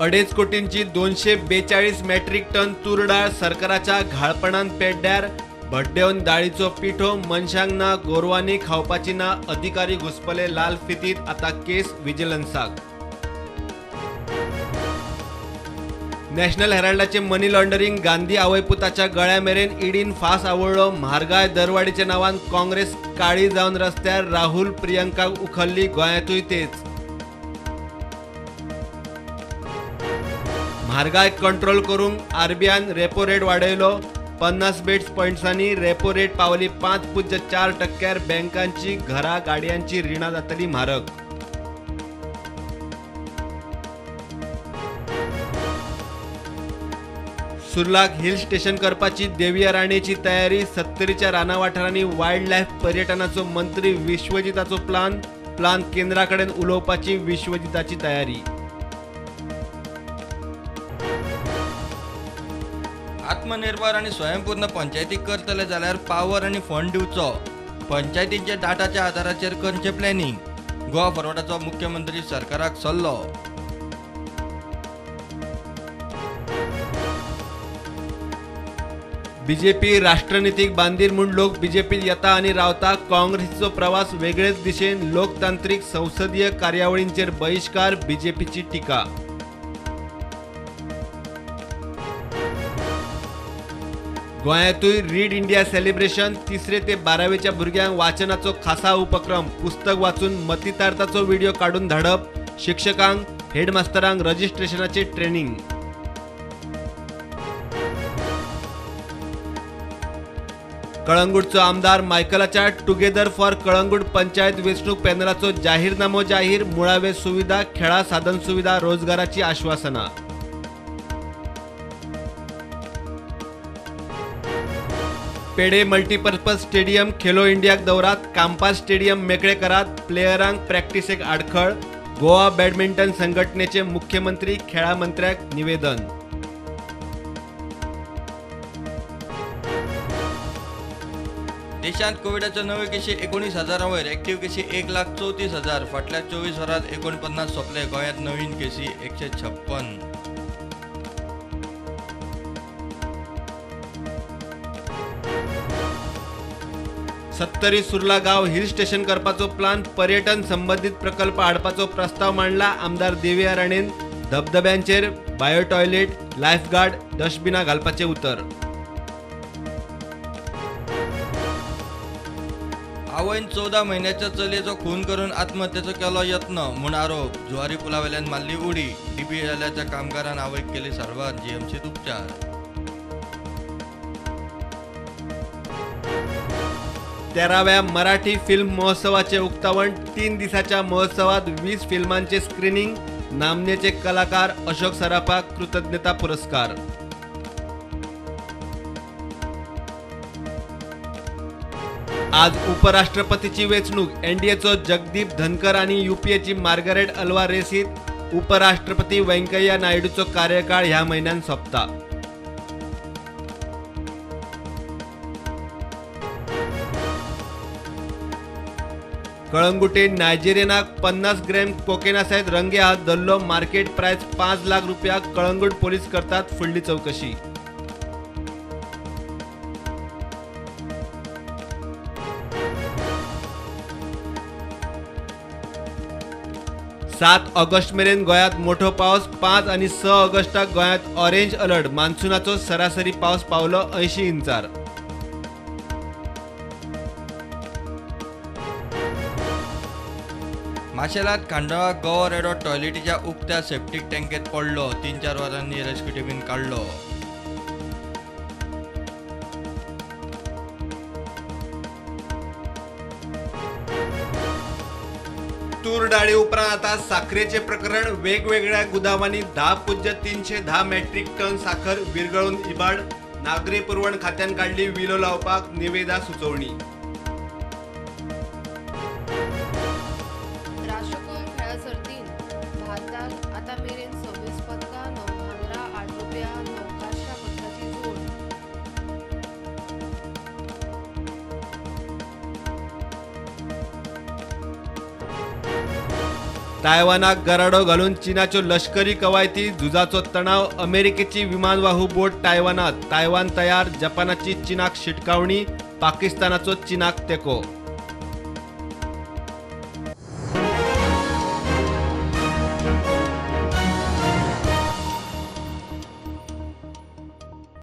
2.5 कोटींची 242 metric ton तूर डाळ सरकाराच्या घाळपणान पेड्ड्यार। भड्डेवन दाळीचो पिठो मनशांक ना गोरवांनी खावपाची ना, अधिकारी घुसपले लाल फितीत, आता केस विजिलन्साक। नॅशनल हेराल्डाचे मनी लॉन्डरिंग गांधी आवयपुताच्या गळ्या मेरेन ईडीन फास आवळ्ळो। म्हारगाय दरवाडीच्या नावान काँग्रेस काळी जावन रस्त्यार, राहुल प्रियंकाक उखल्ली गोंयांतूय तेच। म्हारगाय कंट्रोल करूंक आरबीआयन रेपो रेट वाडयलो। 50 बेस पॉयंट्सांनी रेपो रेट पावली 5.4%। बँकांची घरा गाडयांची रिणां जातली म्हारग। सुर्लाक हिल स्टेशन करपाची देविया राणेची तयारी। सत्तरीच्या राना वाठारांनी वायल्ड लायफ पर्यटनाचो मंत्री विश्वजिताचो प्लान, प्लान केंद्राकडेन उलोवपाची विश्वजिताची तयारी। आत्मनिर्भर आनी स्वयंपूर्ण पंचायती करतले जाल्यार पावर आनी फंड दिवचो। पंचायतींच्या डाटाच्या आधाराचेर करचें प्लॅनिंग। गोवा फॉरवर्डाचो मुख्यमंत्री सरकाराक सल्लो। बीजेपी राष्ट्रनीतीक बांदील म्हूण लोक बीजेपीत येता आनी रावता। काँग्रेसीचो प्रवास वेगळेच दिशेन। लोकतांत्रीक संसदीय कार्यावळींचेर बहिश्कार, बीजेपीची टिका। गोंयांतूय रीड इंडिया सेलिब्रेशन। 3रे ते 12वेच्या भुरग्यांक वाचनाचो खासा उपक्रम। पुस्तक वाचून मतितार्थाचो व्हिडिओ काडून धाडप। शिक्षकांक हेडमास्तरांक रजिस्ट्रेशनाचे ट्रेनिंग। कळंगूटचो आमदार मायकलाच्या टुगेदर फॉर कळंगूट पंचायत वेंचणूक पॅनलाचो जाहीरनामो जाहीर। मुळावे सुविधा, खेळा साधन सुविधा, रोजगाराची आश्वासना। पेडे मल्टीपर्पज स्टेडियम खेलो इंडियाक दवरात। कांपास स्टेडियम मेकळे करात, प्लेयरांक प्रॅक्टिसेक आडखळ। गोवा बॅडमिंटन संघटनेचे मुख्यमंत्री खेळा मंत्र्याक निवेदन। देशांत कोविडाच्यो नव्यो केशी 19,000 वयर, एक्टिव्ह केशी 1,34,000। फाटल्या 24 वरांत 49 सोंपले। गोंयांत नवीन केशी 156। सत्तरी सुर्ला गांव हिल स्टेशन करपाचो प्लान, पर्यटन संबंदीत प्रकल्प हाडपाचो प्रस्ताव मांडला आमदार देविया राणेन। धबधब्यांचेर बायो टॉयलेट, लायफगार्ड, डस्टबिनां घालपाचें उतर। आवयन 14 म्हयन्याच्या चलयेचो खून करून आत्महत्येचो केलो यत्न म्हूण आरोप। जुवारी पुलावेल्यान मारली उडी। डीबीएलाच्या कामगारान आवयक केली सारवार। जीएमसीत उपचार। 13व्या मराठी फिल्म महोत्सवाचे उक्तावण। 3 दिसाच्या महोत्सवात 20 फिल्मांचे स्क्रीनिंग। नामनेचे कलाकार अशोक सराफाक कृतज्ञता पुरस्कार। आज उपराष्ट्रपतीची वेंचणूक। एनडीएचो जगदीप धनकर आनी यूपीएची मार्गरेट अल्वा रेसीत। उपराष्ट्रपती व्यंकय्या नायडूचो कार्यकाळ ह्या म्हयन्यान सोंपता। कळंगुटे नायजेरियनाक 50 ग्रॅम कोकेना सयत रंगे हात धरलो। मार्केट प्रायस 5 लाख रुपया। कळंगूट पोलीस करतात फुडली चवकशी। सात ऑगस्ट मेरेन गोंयांत मोठो पावस। 5 आनी 6 ऑगस्टाक गोंयांत ऑरेंज अलर्ट। मान्सूनाचो सरासरी पावस पावलो 80 इंचार। माशेलांत खांडोळा गोवा रेडो टॉयलेटीच्या उक्त्या सेप्टीक टँकेत पडलो। 3-4 वरांनी रेस्क्यू टिमीन काडलो। तूर डाळी उपरांत आता साखरेचे प्रकरण। वेगवेगळ्या गुदावांनी 10.310 मेट्रीक टन साखर विरगळून इबाड। नागरी पुरवण खात्यान काडली विलो लावपाक निवेदा सुचोवणी। राष्ट्रकुल खेळा सर्तीन भारतान आतां मेरेन 26 पदकां, 9 भांगरा, 8 रुपया, 9 कांश्या पदकाची जोड। तायवानाक गराडो घालून चीनाच्यो लश्करी कवायती, झुजाचो तणाव, अमेरिकेची विमानवाहू बोट तायवानात, तायवान तयार, जपानाची चीनाक शिटकावणी, पाकिस्तानाचो चीनाक तेंको।